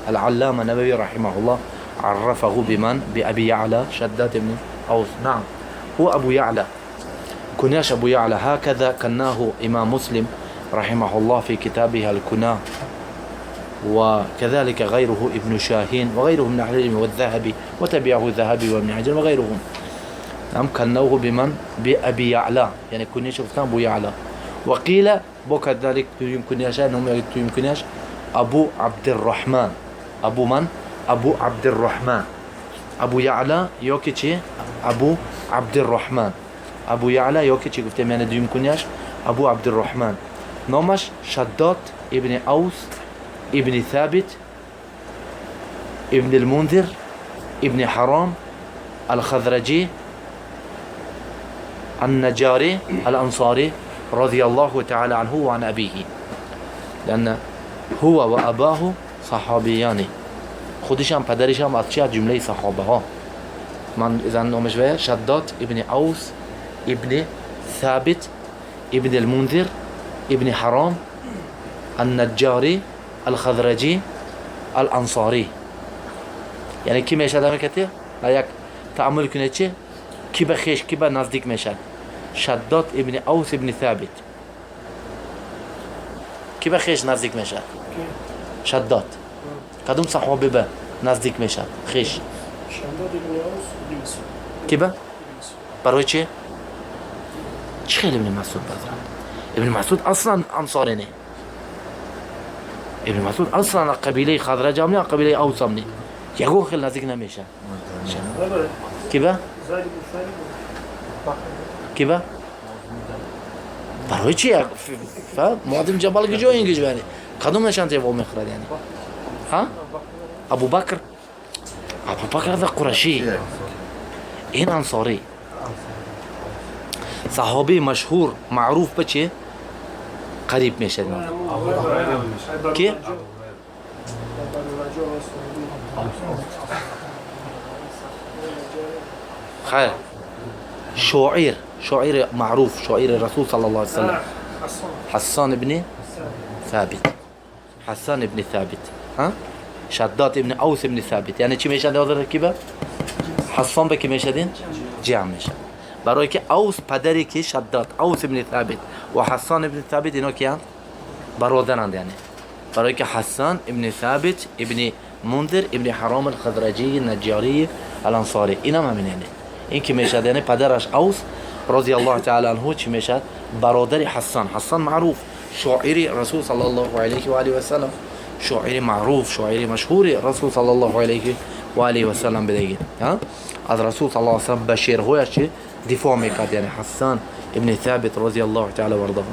العلامة نووي رحمه الله عرفه بمن؟ بأبي يعلى شداد بن أوس. نعم، هو أبو يعلى، كنياش أبو يعلى، هكذا كناه إمام مسلم رحمه الله في كتابه الكناة، وكذلك غيره ابن شاهين وغيره من أهل العلم والذهبي، وتبعه الذهبي وابن حجر وغيرهم. نعم، كنوه بمن؟ بأبي يعلى، يعني كنيش أبو يعلى. وقيل بكذلك يمكن أنهم يمكن أبو عبد الرحمن. أبو من؟ أبو عبد الرحمن. أبو يعلى يوكي أبو عبد الرحمن. أبو يعلى يوكي گفتم یعنی دویم کنیش أبو عبد الرحمن. نامش شداد ابن أوس ابن ثابت ابن المنذر ابن حرام الخزرجي النجاري الأنصاري رضي الله تعالى عنه وعن أبيه، لأن هو وأباه صحابيان. خودش هم پدرش هم از چه جمله صحابه ها. من إذا نامش به شداد ابن أوس ابن ثابت ابن المنذر ابن حرام النجاري الخزرجي الأنصاري. یعنی کی میشه دمه کتی؟ یک تأمل کنه چی؟ کی به خیش کی به نزدیک میشه؟ شداد ابن اوس ابن ثابت کی به خیش نزدیک میشه؟ شداد. کدوم صحابه به نزدیک میشه؟ خیش. شداد ابن اوس ابن مسعود. کی به؟ برای چی؟ چه خیلی ابن مسعود بازرد؟ ابن مسعود اصلا انصاری نه. ابن مسعود اصلا قبیله خزرج هم نه، قبیله اوس هم نه. یگو خیلی نزدیک نمیشه. کی به؟ کی به؟ برای چی؟ معاذ بن جبل کجا اینگیج بری؟ کدوم نشان تیو میخورد یعنی؟ ها؟ ابو بکر؟ ابو بکر هذا قرشی، این انصاری، صحابی مشهور معروف به چه؟ قریب میشه. کی؟ خیر. شاعر، شاعر معروف، شاعر رسول صلى الله عليه وسلم، حسان ابن ثابت. حسان ابن ثابت، ها؟ شداد ابن اوس ابن ثابت. یعنی چی میشه هذا رکیبه؟ حسان به کی میشدین؟ جمع میشه. برای که اوس پدری که شداد اوس ابن ثابت و حسان ابن ثابت اینا کیان؟ برادرند. یعنی برای که حسان ابن ثابت ابن منذر ابن حرام الخزرجی النجاری الانصاری، اینا هم همین. یعنی این که میشد یعنی پدرش اوس رضی الله تعالی عنه چی میشد؟ برادر حسان. حسان معروف شاعر رسول صلی الله علیه و آله و سلم، شاعر معروف، شاعر مشهور رسول صلی الله علیه و آله و سلم بدگی. ها؟ از رسول صلی الله علیه و سلم به شعرهایش چی دفاع میکرد. یعنی حسان ابن ثابت رضی الله تعالی و ارضاه.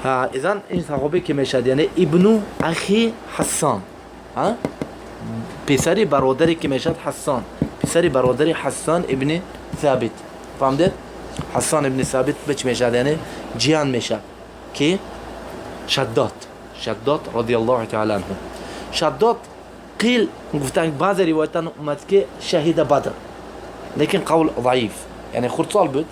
ها، اذا این صحابه که میشد یعنی ابن اخی حسان، ها؟ پسری برادری که میشد حسان، پسری برادری حسان ابن ثابت. فهمید؟ حسان ابن ثابت به چی میشد؟ یعنی جیان میشد که شداد، شداد رضی الله تعالی عنه. شداد قیل گفتن بعض روایتان اومد که شهید بدر، لیکن قول ضعیف، یعنی خردسال بود.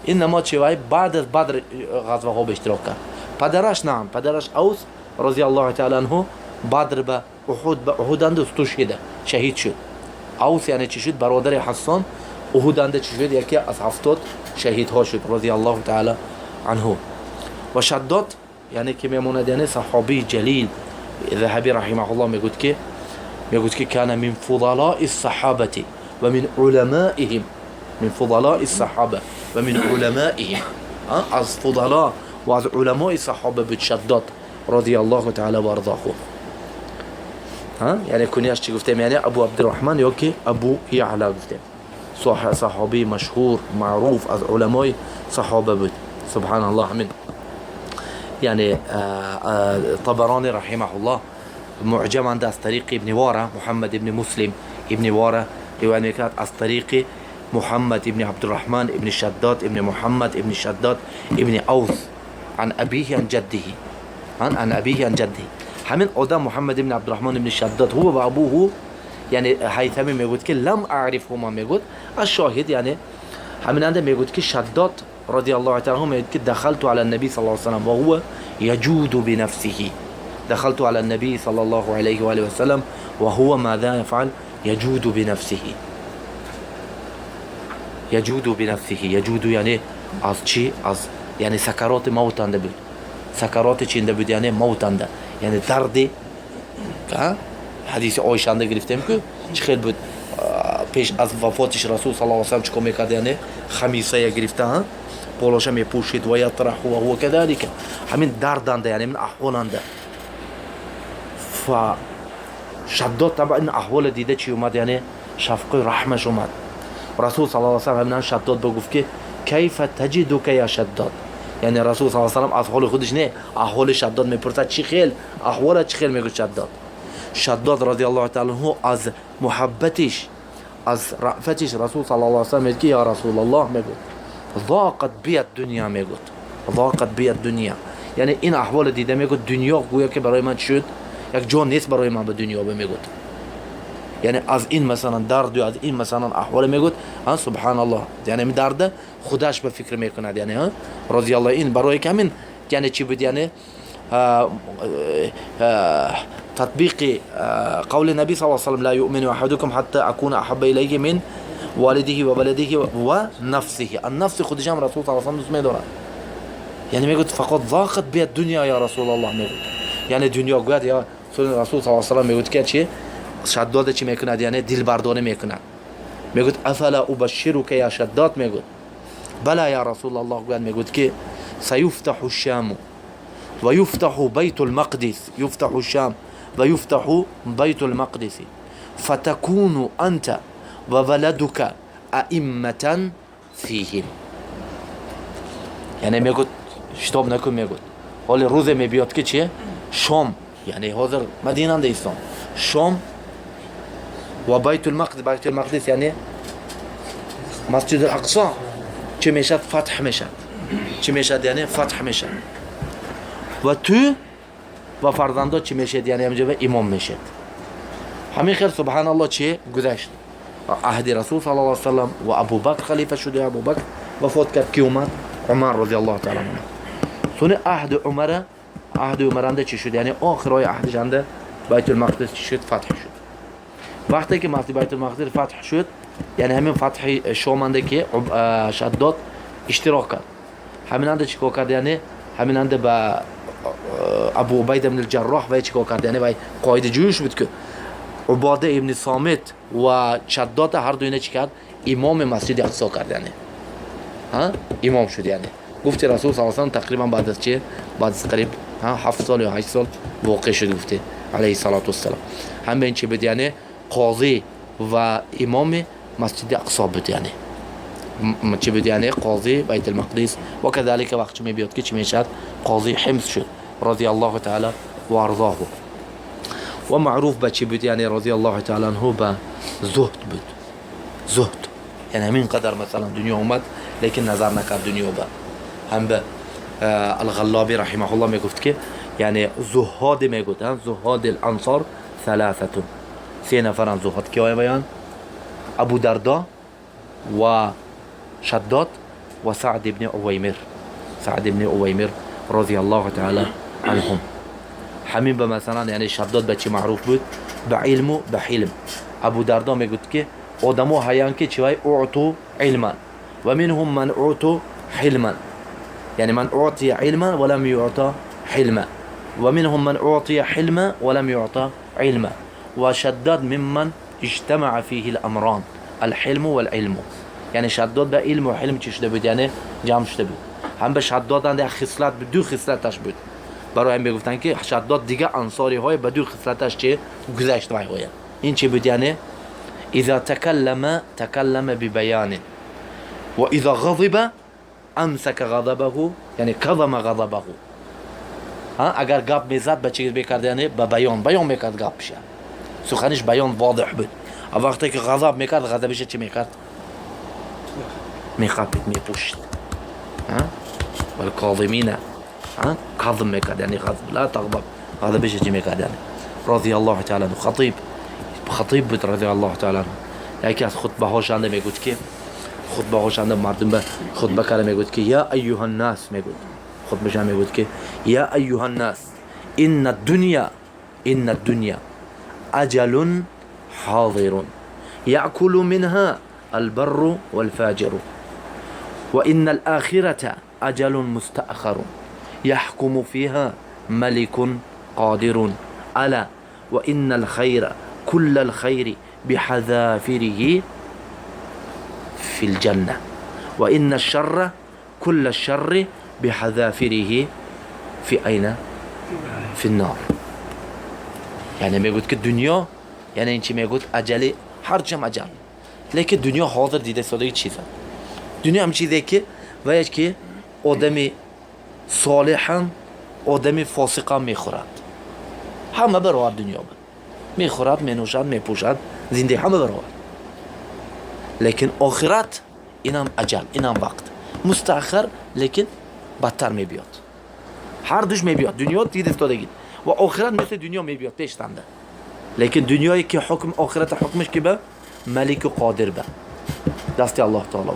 انما چی وای بعد از بدر غزوه ها به اشتراک کرد. پدرش نعم، پدرش اوس رضی الله تعالی عنه بدر به احد، به احد اند استشهد، شهید شد. اوس یعنی چی شد؟ برادر حسان احد اند چی شد؟ یکی از 70 شهید ها شد رضی الله تعالی عنه. و شداد یعنی که میموند یعنی صحابی جلیل. ذهبی رحمه الله میگوید که کان من فضلاء الصحابه و من علمائهم، من فضلاء الصحابه و من علمائهم، از فضلاء و از علماء صحابه بود شداد رضی الله تعالی و ارضاه. ها؟ یعنی کنیش چی گفتیم؟ یعنی ابو عبدالرحمن یا که ابو یعلا گفتیم. صحابی مشهور معروف از علمای صحابه بود. سبحان الله. همین یعنی طبراني رحمه الله معجم عند از طریق ابن واره، محمد ابن مسلم ابن واره روایت میکرد از طریق محمد ابن عبدالرحمن ابن شداد ابن محمد ابن شداد ابن اوس عن ابيه عن جده، عن ابيه عن جده. همین آدم محمد ابن عبدالرحمن ابن شداد هو و ابوه، یعنی هیثمی میگوید که لم اعرفهما، میگوید از شاهد، یعنی همین انده میگوید که شداد رضی الله تعالی عنه میگوید که دخلت على النبي صلى الله عليه وسلم وهو يجود بنفسه. دخلت على النبي صلى الله عليه وآله وسلم وهو ماذا يفعل؟ يجود بنفسه، يجود بنفسه. يجود یعنی از چی؟ از یعنی سکرات موت انده بود، سکرات چینده بود، یعنی موت انده، یعنی درد. حدیث عایشه انده گرفتیم که چه خیلی بود پیش از وفاتش رسول صلی الله علیه و سلم چیکار میکرد؟ یعنی خمیسه گرفته، ها، پولوشه میپوشید و یطرح و هو كذلك. همین دردنده، یعنی من احوالنده. ف شداد طبعا این احوال دیده چی اومد؟ یعنی شفقه رحمش اومد. رسول صلی الله علیه و سلم شداد بگفت که کیف تجدک یا شداد؟ یعنی رسول صلی الله علیه و سلم از حال خودش نه، احوال شداد میپرسد، چی خیل احوال چی خیل میگه شداد. شداد رضی الله تعالی عنه از محبتش، از رأفتش رسول صلی الله علیه و سلم میگه یا رسول الله، میگه ضاقت بی الدنیا، میگه ضاقت بی الدنیا، یعنی این احوال دیده میگه دنیا گویا که برای من شد یک جان نیست برای من به دنیا میگه، یعنی از این مثلا درد و از این مثلا احوال میگه، ها، سبحان الله، یعنی این درد خودش به فکر میکند، یعنی ها رضی الله این برای کمین یعنی چی بود؟ یعنی تطبيق قول النبي صلى الله عليه وسلم لا يؤمن أحدكم حتى أكون أحب إليه من والده وولده ونفسه. النفس خودش هم رسول صلی الله علیه و سلم دوست می‌دارد. یعنی میگه فقط ضاقت بی الدنیا یا رسول الله، میگه یعنی دنیا گوید یا رسول صلی الله علیه و سلم میگه که چی شداد چی میکند؟ یعنی دلبردانه میکند. میگه افلا ابشرک یا شداد؟ میگه بلا یا رسول الله. گوید میگه که سيفتح الشام ويفتح بيت المقدس، يفتح الشام ويفتح بيت المقدس فتكون أنت وولدك أئمة فيهم. یعنی میگه شتاب نکن، میگه حالا روز میبیاد که چیه؟ شام، یعنی حاضر مدینه ایستان شام و بیت المقدس، بیت المقدس یعنی مسجد الاقصا چه میشد؟ فتح میشد. چه میشد؟ یعنی فتح میشد و تو و فرزندا چی میشد؟ یعنی همینجا امام میشد. همین خیر سبحان الله چه گذشت عهد رسول صلی الله علیه و سلم و ابوبکر خلیفه شده، ابوبکر وفات کرد، کی اومد؟ عمر رضی الله تعالی عنه. سونه عهد عمر، عهد عمر چی شد؟ یعنی آخرای عهدش انده بیت المقدس چی شد؟ فتح شد. وقتی که مسجد بیت المقدس فتح شد، یعنی همین فتح شام انده که شداد اشتراک کرد، همین انده چیکار کرد؟ یعنی همین انده به ابو عبید بن الجراح و چیکار کرد؟ یعنی وای قاید جیوش بود که عباده ابن صامت و شداد هر دو اینا چی کرد؟ امام مسجد اقصا کرد، یعنی ها امام شد. یعنی گفت رسول صلی الله علیه و تقریبا بعد از چه؟ بعد از قریب 7 سال یا 8 سال واقع شد گفته علیه الصلاة والسلام. هم این چی بود؟ یعنی قاضی و امام مسجد اقصا بود، یعنی چی بود؟ یعنی قاضی بیت المقدس و كذلك وقت می بیاد که چی میشد؟ قاضی حمص شد رضی الله تعالی و ارضاه. و معروف به چی بود؟ یعنی رضی الله تعالی عنه به زهد بود. زهد یعنی همین قدر مثلا دنیا اومد لیکن نظر نکرد دنیا به. هم به الغلابی رحمه الله میگفت که یعنی زهاد میگفت، زهاد الانصار ثلاثه، سه نفران زهاد که بیان ابو دردا و شداد و سعد ابن عویمر، سعد ابن عویمر رضی الله تعالی عنهم. همین به مثلا یعنی شداد به چی معروف بود؟ به علم و به حلم. ابو دردا میگفت که آدمو هیان که چی اعطوا علما و منهم من اعطوا حلما، یعنی من اعطي علما ولم يعطى حلما ومنهم من اعطي حلما ولم يعطى علما. وشداد ممن اجتمع فيه الامران الحلم والعلم، یعنی شداد به علم و حلم چی شده بود؟ یعنی جمع شده بود. هم به شداد اند خصلت دو خصلتش بود. برای هم میگفتن که شداد دیگه انصاری های به دو خصلتش چه گذشت وای های. این چی بود؟ یعنی اذا تکلم تکلم ببیان و اذا غضب امسک غضبه، یعنی کظم غضبه. ها اگر گپ میزد به چی میکرد؟ یعنی به بیان، بیان میکرد گپش، سخنش بیان واضح بود. وقتی که غضب میکرد غضبش چی میکرد؟ میخپید، میپوشید. ها والکاظمین، ها کظم میکرد، یعنی غضب لا تغضب، غضبش چی میکرد؟ یعنی رضی الله تعالی عنه. خطیب، خطیب بود رضی الله تعالی عنه. یکی از خطبه هاش میگفت که خطبه هاش مردم به خطبه کرده میگفت که یا ایها الناس، میگفت خطبه میگفت که یا ایها الناس إن الدنيا، إن الدنيا أجل حاضر يأكل منها البر والفاجر، وإن الآخرة أجل مستأخر يحكم فيها ملك قادر، ألا وإن الخير كل الخير بحذافيره في الجنة، وإن الشر كل الشر بحذافيره في أين؟ في النار. یعنی میگوید که دنیا، یعنی این چی میگوید؟ اجلی، هر چیم اجل، لیکن دنیا حاضر دیده ساده چیزه. دنیا هم چیزی که و یک که آدمی صالح هم آدمی فاسق هم میخورد، همه برابر دنیا بود، میخورد، مینوشد، میپوشد، زندگی همه برابر. لیکن آخرت اینم اجل، اینم وقت مستأخر، لیکن بدتر میبیاد، هر دوش میبیاد. دنیا دیده افتادگی و آخرت مثل دنیا میبیاد پیشتنده، لیکن دنیایی که حکم آخرت حکمش که به ملک و قادر به دست الله تعالی به.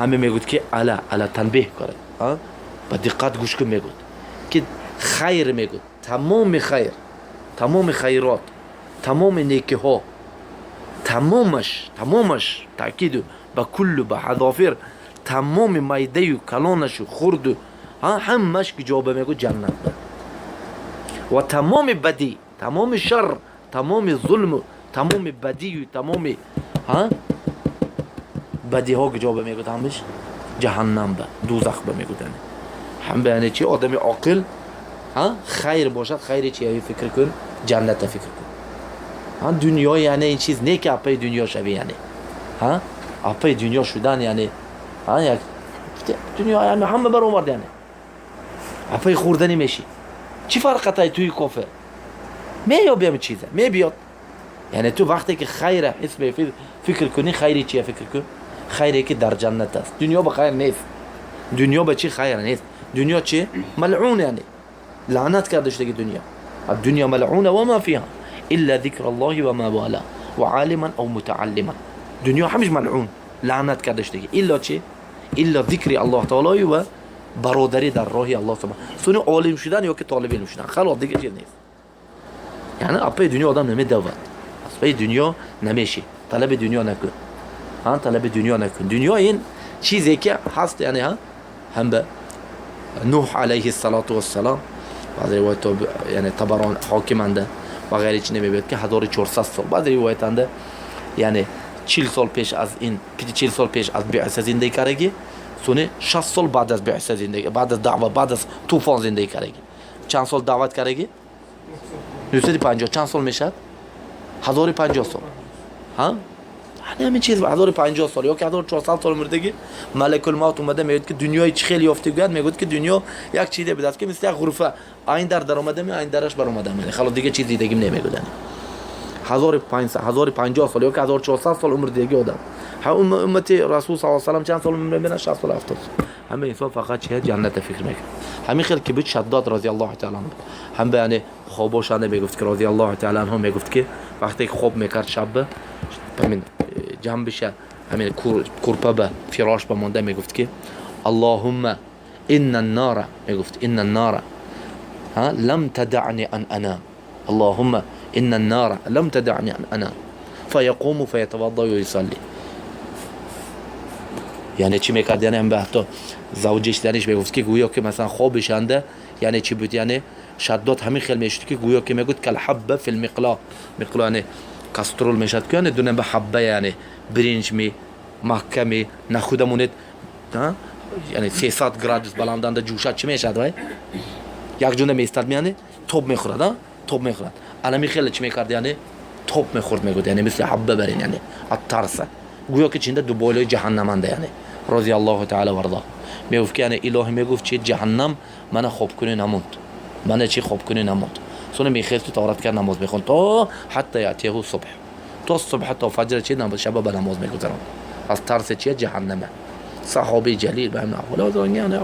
همه میگوید که الا، الا تنبیه کنه، با دقت گوش کن. میگوید که خیر، میگوید تمام خیر، تمام خیرات، تمام نیکی ها، تمامش، تمامش، تاکید به کل، به حذافیر، تمام میده و کلانش و خرد و همش که جواب میگو جنت به. و تمام بدی، تمام شر، تمام ظلم، تمام بدی و تمام بدی ها که جواب میگو همش جهنم به، دوزخ به میگو. هم به یعنی چی؟ آدم عاقل خیر باشد، خیر چی فکر کن؟ جنت فکر کن. دنیا یعنی این چیز نه که اپای دنیا شوی، یعنی اپای دنیا شدن، یعنی یک دنیا یعنی همه بر اومد، یعنی اپای خوردنی میشی، چی فرقت توی کافر می بیام چیزه می بیاد. یعنی تو وقتی که خیر حس فکر کنی، خیری چیه فکر کن؟ خیری که در جنت است. دنیا به خیر نیست، دنیا به چی خیر نیست؟ دنیا چی؟ ملعون، یعنی لعنت کرده شده دنیا. الدنيا ملعونة وما فيها إلا ذكر الله وما والاه وعالما أو متعلما. دنیا همش ملعون، لعنت کرده شده، الا چی؟ الا ذکر الله تعالی و برادری در راه الله سبحانه. سونی عالم شدن یا که طالب علم شدن، خلاص دیگه چیز نیست. یعنی اپای دنیا آدم نمیدود، اپای دنیا نمیشی، طلب دنیا نکن، ها طلب دنیا نکن. دنیا این چیزی که هست، یعنی ها هم به نوح علیه الصلاة والسلام بعض روایت یعنی طبران حاکمنده و غیره چی نمیبید که 1400 سال، بعض روایت انده یعنی 40 سال پیش از این، 40 سال پیش از بعثه زندگی کردگی، سونه 60 سال بعد از بعثه زندگی، بعد از دعوت، بعد از طوفان زندگی کردگی. چند سال دعوت کردگی؟ 950. چند سال میشد؟ 1050 سال. ها؟ همین چیز 1050 سال یا که 1400 سال مردگی. ملک الموت اومده میگه که دنیای چی خیلی یافته گوید، میگه که دنیا یک چیزی بود که مثل یک غرفه، این در در اومده می، این درش بر اومده می، خلاص دیگه چیز دیگه نمیگه. 1500، 1050 سال یا که 1400 سال عمر دیگه آدم. ها امت رسول صلی الله علیه و سلم چند سال عمر میبینه؟ 60 سال، 70 سال. همه انسان فقط چه جنت فکر میکنه. همین خیلی که بود شداد رضی الله تعالی عنه هم به یعنی خوابش میگفت که رضی الله تعالی عنه میگفت که وقتی خواب میکرد شب همین جنبش همین کورپه به فراش به مانده میگفت که اللهم ان النار، میگفت ان النار ها لم تدعني ان انام، اللهم ان النار لم تدعني ان انام، فيقوم فيتوضا ويصلي. یعنی چی میکرد؟ یعنی هم به حتی زوجش زنش میگفت که گویا که مثلا خوابش انده، یعنی چی بود؟ یعنی شداد همین خیلی میشد که گویا که میگفت کل حبه فی المقلا، مقلا یعنی کاسترول میشد که یعنی دونه به حبه، یعنی برنج می محکمی نخودمونید، یعنی 300 گرادوس بلندنده جوشد چی میشد؟ وای یک جونه میستاد، یعنی توب میخورد، توب میخورد. الان خیلی چی میکرد؟ یعنی توب میخورد، میگفت یعنی مثل حبه برین، یعنی از ترسه گویا که چینده دو بالای جهنم انده، یعنی رضی الله تعالی ورضا. میگفت که یعنی الهی میگفت چی جهنم من خواب کنی نموند، من چی خواب کنی نموند. سونه میخیست تو تورات کرد نماز میخوند تا حتی یاتیه صبح، تا صبح تا فجر چی نماز شب به نماز میگذران از ترس چیه جهنمه. صحابی جلیل به همین احوال یعنی